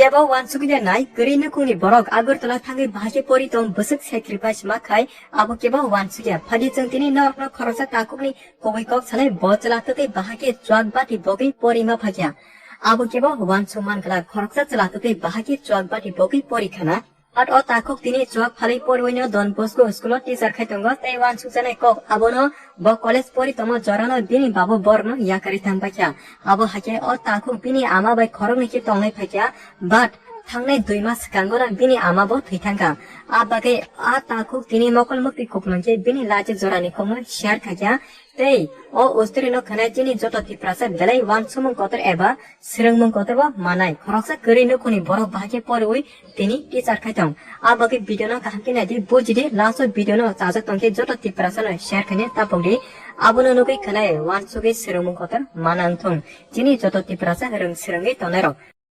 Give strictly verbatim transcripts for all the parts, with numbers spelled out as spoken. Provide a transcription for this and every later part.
Kebo wansugya nai, kwrwi nukhungni borok Agartala thangwi bahai khe pori tong bwswk sacrifice ma khai, abo kebo wansugya. Phadi chwng tini norokno khoroksa takhukni kubui kok sanai, bo chwla twtwi bahai khe chuak bati bogwi pori ma phakya. Abo kebo wansuk man glak, khoroksa chwla twtwi bahai khe chuak bati bogwi pori khana. At o takhuk tini chuak phalwi porwino Don Bosco school o teacher khai tongo, tei wansukjanai kok abono bo college pori tongma jorano bini babu borno yakarwi thang paikha. Abo hakhe o takhuk bini ama bai khoroknwi khe tongnai phaikha, but thangnai dui mas swkango no bini ama bo thwi thangkha. A bagwi a takhuk tini mokol mukti kupulung khe bini lachi jorani kokno share khaikha. Tei o usturino khwnai chini joto Tiprasa belai wansukmung kotor eba swrwngmung kotor bo manai. Khoroksa kwrwi nukhungni borok bahai khe poriwi tini teacher khai tong. A bagwi video no kaham khe naidi, bujidi, last o video no chajak tong khe joto Tiprasa no share khaina tapok di. Abono nugwi khwnai wansugwi swrwngmung kotor mana wngthung. Chini joto Tiprasa rwng swrwngwi tongnai rok.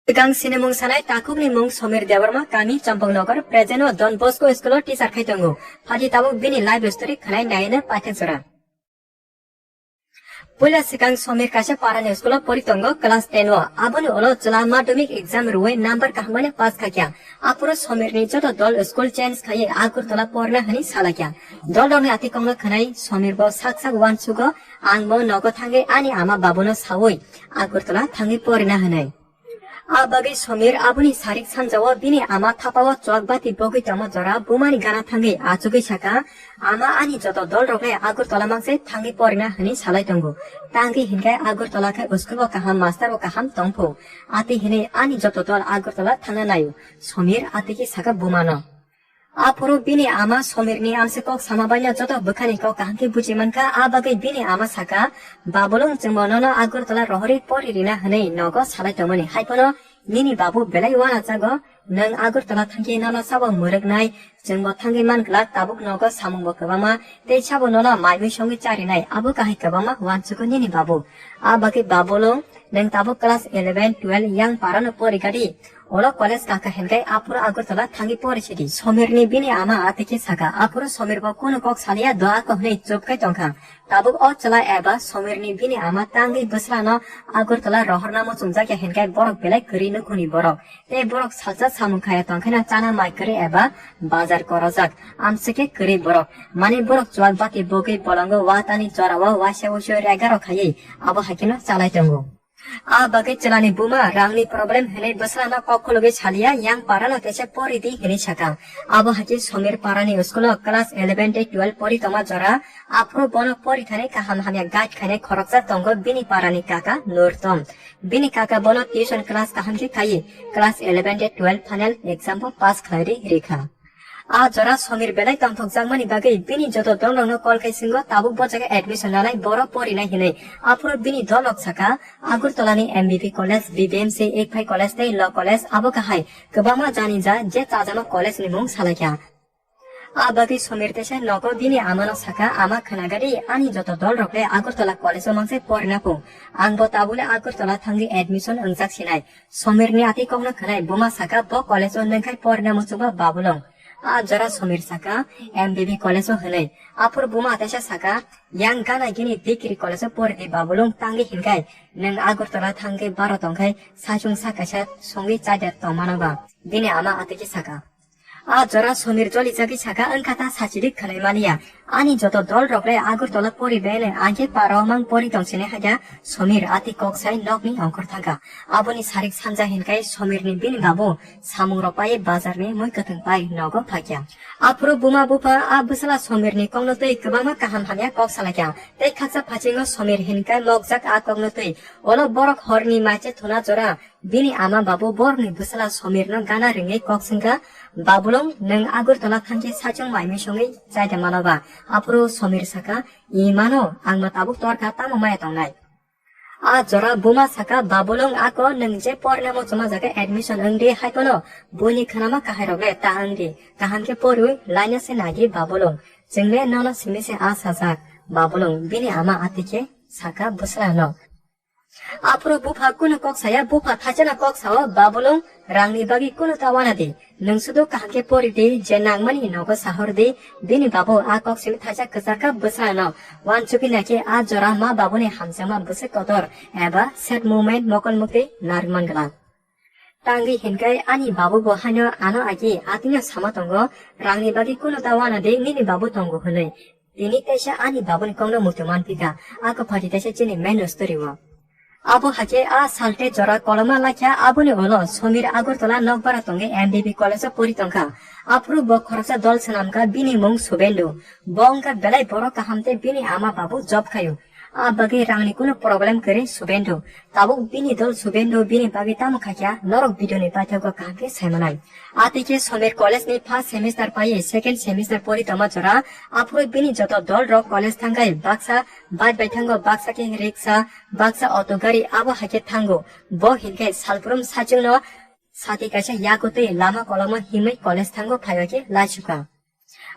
Swkang sinimung sanai takhukni mung Somir Debbarma, kami Champaknagar, present o Don Bosco school o teacher khai tongo. Phadi tabuk bini life story khwnai naina paithak jora. Puila swkang Somir kaisa parani school o pori tongo class ten o. Aboni ulo chwla madhyamik exam rwui number kaham bai pass khaikha. Aphuru Somirni joto dol school change khaiwi Agartala porna hwnwi salaikha. Dolrokni ati kokno khwnai Somir bo sak sak uansugo, ang bo nogo thangwi ani ama babuno saui Agartala thangwi porina hwnwi. A bagwi Somir aboni sarik sanjao bini ama thapao chuak bati bogwi tongma jora bumani gana thangwi achugwi saka, "Ama, ani joto dolrokle Agartala mangse thangwi porina," hwnwi salai tongo. Tangwi hinkhe Agartala khe school bo kaham, master bo kaham tongphu. Ati hinwi ani joto dol Agartala thangna naio. Somir ati khe saka bumano. Aphuru bini ama Somirni amse kok sama baino joto bwkhani kok kaham khe buji mankha, a bagwi bini ama saka, "Babulung, chwngbo nono Agartala rohorwi pori rina hwnwi nogo salai tongmani, hai phano nini babu belai uanachago, nwng Agartala thangkhe nono sabo mwrwknai, chwngbo thangwi man glak, tabuk nogo samungbo kwbangma, tei sabo nono mai mui songwi charinai, abo kahai kwbangma uansugo nini babu. A bagwi Babulung, nwng tabuk class eleven, twelve yang parano pori gadi." Olo college kaka hinkai aphuru Agartala thangwi pori sidi. Somirni bini ama ati khe saka, aphuru Somir bo kunu kok saliya, doa kok hwnwi chupkai tongkha. Tabuk o chwla eba Somirni bini ama tangwi bwsrano Agartala rohorna muchungjakya hinkai borok belai kwrwi nukhungni borok. Tei borok salsa samung khaya tongkhaina chana mai kwrwi eba bazar korojak. Amswkhe kwrwi borok. Mani borok chuak bati bogwi bolongo watani jorao waisa wuisu regarok khaiwi abo haikheno chalai tongo. A bagwi chwlani buma rangni problem hwnwi bwsrano kok khulugwi saliya, yang parano teisa pori di hwnwi saka. Abo hai khe Somir parani school-o class eleven tei twelve pori tongma jora, aphuru bono pori thani kaham hamya guide khainai khoroksa tongo bini parani kaka Nurtom. Bini kaka bono tuition class kaham khe khaiwi class eleven tei twelve final exam bo pass khlai ri rikha. A jora Somir belai tongthokjakmani bagwi bini joto dolrokno call khai swngo, tabuk bo jaga admission nanai, boro porinai hinwi. Aphuru bini dolrok saka, Agartalani M B B College, B B M C, Ekphai College tei Law College, abo kahai kwbangma jani ja je chajama college ni mung salaikha. A bagwi Somir teisa nogo bini amano saka, "Ama, khwnagadi, ani joto dolrok le Agartala college o mangse porina pung. Ang bo tabule Agartala thangwi admission wngjak sinai." Somirni ati kokno khwnai buma saka, "Bo college o nwngkhai porina muchungma Babulung." A jora Somir saka, "M B B college o hwnwi." Aphuru buma teisa saka, "Yang gana gini degree college o pori di Babulung, tangwi hinkhai nwng Agartala thangwi baro tongkhai saichung sa kaisa songwi chaida tongmano ba?" Bini ama ati khe saka. A jora Somir joli jagwi saka, "Wngkha ta sachidik khwnai maliya. Ani joto dolrok le Agartala pori bele, ang khe para o mang pori tong sini haida." Somir ati kok sai nokni ongkhor thangkha. Aboni sarik sanja hinkhai Somirni bini babu samungrok pai bazarni mui kwthwng pai nogo phaikha. Aphuru buma bupha a bwsala Somirni kokno twi kwbangma kaham hamya kok salaikha. Tei khaksa phasingo Somir hinkhai mokjak a kokno twi. Olo borok horni maiche thuna jora bini ama babu borokni bwsala Somirno gana ringwi kok swngkha, "Babulung, nwng Agartala thangkhe saichung mai mui songwi chaida mano ba?" Aphuru Somir saka, "I mano, ang ma tabuk torkha, tamo maya tongnai?" A jora buma saka, "Babulung, ako nwng je porina muchungma jaga admission wng di, hai phano buini khwnama kahairok le ta wng di, kaham khe poriwi laina se nai di Babulung. Chwng le nono simi se a sajak." Babulung bini ama ati khe saka bwsala no. Aphuru bupha kunu kok saya, bupha thaisana kok sao, "Babulung, rangni bagwi kunu ta wana di. Nwng sudu kaham khe pori di, je nangmani nogo sahor di." Bini babu a kok simi thaisa kwchar kha bwsano. Uansugwi naikhe a jora ma babuni hamjakma bwswk kotor eba sad moment mokol mukti narwk man glak. Tangwi hinkai ani babu bo haino ano agi atwino sama tongo, rangni bagwi kuno ta wana de nini babu tongo hwnwi. Tini teisa ani babuni kokno muitu manphika, ako phaidi teisa chini main story o. Abo hakhe a salte jora koloma lakha, aboni ulo Somir Agartala nokbara tongwi M B B college o pori tongkha. Aphuru bo khoroksa dol swnamkha, bini mung Subendu. Bo wngkha belai borok kaham tei bini ama babu job khaio. A bagwi rangni kuno problem kwrwi Subendu. Tabuk bini dol Subendu bini bagwi tamo khakya, norok video ni paithago kaham khe saimanai. Atwi khe Somir college ni first semester paiwi second semester pori tongma jora, aphuru bini joto dol rok college thangkhai baksa bike bai thango, baksa khe riksa, baksa auto gari abo hai khe thango. Bo hinkhe salbrum sachungno sati kaisa yakutwi lama koloma himwi college thango phaiwi khe laisukha.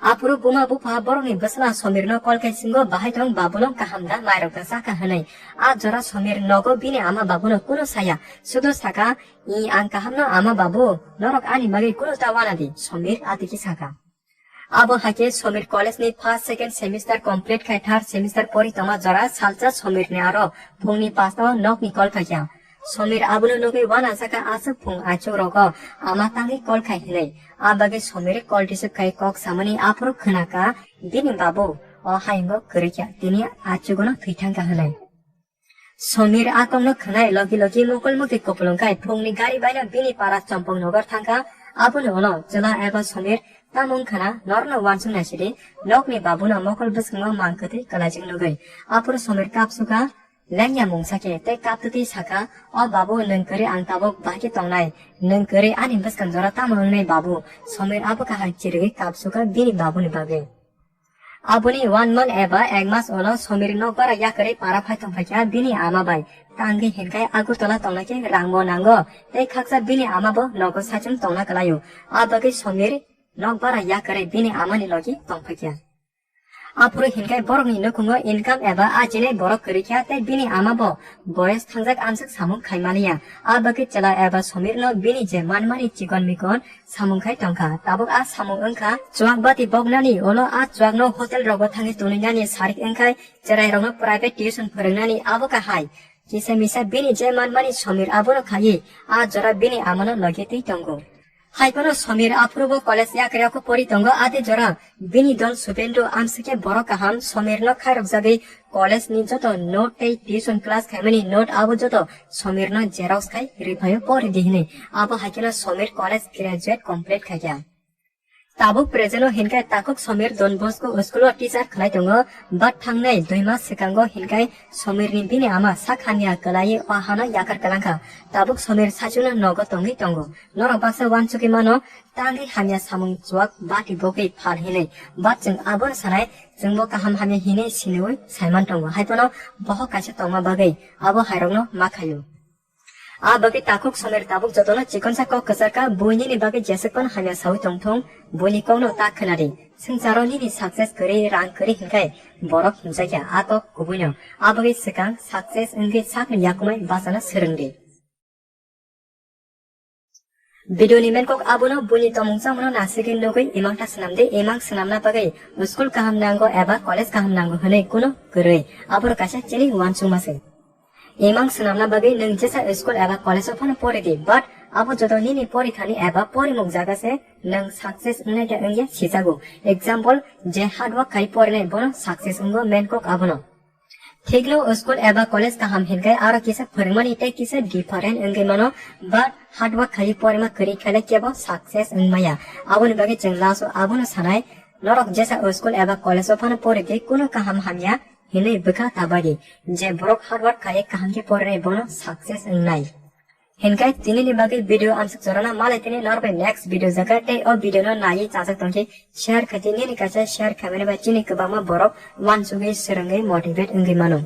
Aphuru buma bupha borokni bwsla Somirno call khai singo, bahai tong, babuno kaham da, mairok da chakha hwnwi. A jora Somir nogo bini ama babuno kuno saya, sudo saka, "I ang kahamno ama babu, norok ani bagwi kuno ta wana di," Somir atiki saka. Abo hakhe Somir college ni first, second semester complete khai third semester pori tongma jora salsa Somir ni aro phungni pasta o nokni call khaikha. Somir abono nugwi wana saka aswk phung achuk rogo ama tangwi call khai hinwi. A bagwi Somir call receive khai kok samani aphuru khwnaka bini babu o hayungo kwrwikha, tini achugono thwi thangkha hinwi. Somir a kokno khwnai logi logi mokol mukti kupulung khai phungni gari baino bini para Chompong nogor thangkha. Aboni ulo chwla eba Somir tamo wngkhana norokno uansuk naisidi, nokni babuno mokol bwskango mang kwtwi kwlaijak nugwi. Aphuru Somir kapsukha, lengya mungsa khe tei kaptwi saka, "O babu, nwng kwrwi ang tabuk bahai khe tongnai, nwng kwrwi ani bwskang jora tamo wngnai babu?" Somir abo kaham chirigwi kapsukha bini babuni bagwi. Aboni one month eba ek mas ulo Somir nok bara yakarwi para phai tongphaikha bini ama bai. Tangwi hinkhai Agartala tongnai khe rangbo nango. Tei khaksa bini ama bo nogo saichung tongna kwlaio. A bagwi Somir nok bara yakarwi bini amani logi tongphaikha. Aphuru hinkhai borokni nukhungo income eba ajinai borok kwrwikha tei bini ama bo boyes thangjak amswk samung khai maliya. A bagwi chwla eba Somirno bini je manmani chikon mikon samung khai tongkha. Tabuk a samung wngkha chuak bati boknani, ulo a chuakno hotel rogo thangwi twnwinani sarik wngkhai, chwrairokno private tuition phwrwngnani abo kahai. Kisa misa bini je manmani Somir abono khaiwi a jora bini amano logi twi tongo. Hai phano Somir aphurubo college yakriyako pori tongo, ade jora bini dol Subendu amsike borok kaham Somirno khairokjagwi college ni joto note tei tuition class khaimani note abo joto Somirno xerox khai riphaio pori di hinwi. Abo hai kheno Somir college graduate complete khaikha. Tabuk present o hinkhai takhuk Somir Don Bosco school o teacher khlai tongo, but thangnai dui mas swkango hinkhai Somir ni bini ama sak hamya kwlaiwi o hano yakar kwlangkha. Tabuk Somir sachwino nogo tongwi tongo. Norok baksa uansugwi mano, tangwi hamya samung chuak bati bogwi phal hinwi. But chwng abono sanai, chwngbo kaham hamya hinwi siniwi saiman tongo. Hai phano bohok kaisa tongma bagwi abo hairokno ma khaio. A bagwi takhuk Somir tabuk jotono chikonsa kok kwcharkha, buinini bagwi jeswk phano hamya sawi tongthung, buini kokno ta khwnadi. Swngcharo nini success kwrwi, rang kwrwi hinkhai borok himjakya, a kok kubuino. A bagwi swkang success wngwi sakni yakumai bachana swrwngdi. Video ni main kok abono, buini tomung chamungno nasigwi nugwi imang ta swnamdi, imang swnamna bagwi school kaham nango eba college kaham nango hwnwi kunu kwrwi. Aboro kaisa chini uansukma se. Imang swnamna bagwi nwng jesa school eba college o phano pori di, but abo joto nini porikhani eba porimung jaga se nwng success wngnai da wngya sijago. Example, je hard work khai porinai bono success wngo, main kok abono. Thikno school eba college kaham hinkhai aro kisa phwrwngmani tei kisa different wngwi mano, but hard work khai porima kwrwi khaile kebo success wngmaya. Aboni bagwi chwng last o abono sanai, norok jesa school eba college o phano pori di, kunu kaham hamya hinwi bwkha ta badi. Je borok hard work khai kaham khe porinai bono success wngnai. Hinkhai tinini bagwi video amsuk jorana malai tini norbai next video jaga tei o video no naiwi chajak tongkhe share khaidi, nini kaisa share khaimani bai chini kwbangma borok uansugwi swrwngwi motivate wngwi mano.